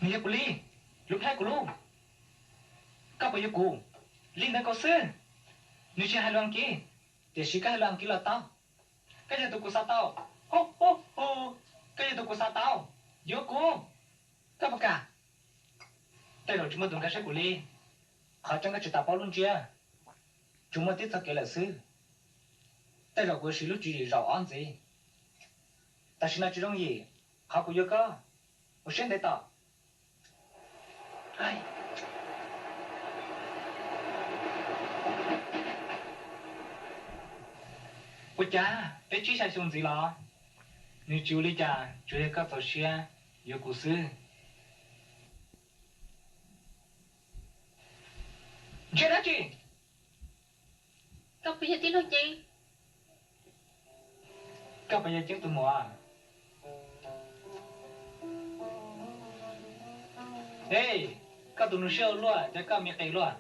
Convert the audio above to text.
Nws yog kuv li, lub plhaib kuv lub. Koj puas yuav kuv? Li ntawd nkaus xwb. Nws tsis hais lus Askiv, tiam sis koj hais lus Askiv los tau. Koj yog tus kuv xav tau. Hu hu hu, koj yog tus kuv xav tau. Yuav kuv, koj puas kam? Tej zaum tsis muaj tus nkag siab kuv li. Qhov tseeb koj tsis tas paub lub ntsiab, tsuas muaj tib txoj kev lawm xwb. Tej zaum kuv yuav siv lub tswv yim zaum ob ntxiv. Tam sim no tsis zoo yim, qhov kuv yuav koj, ua siab ntev tos. Ua cas peb tsib xya xyoo ntxiv los nws tsis ua li cas, tsuas yog koj txaus siab yuav kuv xwb. Ntshai dab tsi? Koj puas yog tij laug Ceeb? Koj puas yog Ceeb tus muam? Ej, koj tus nus siab ua luaj, cas koj me qis luaj?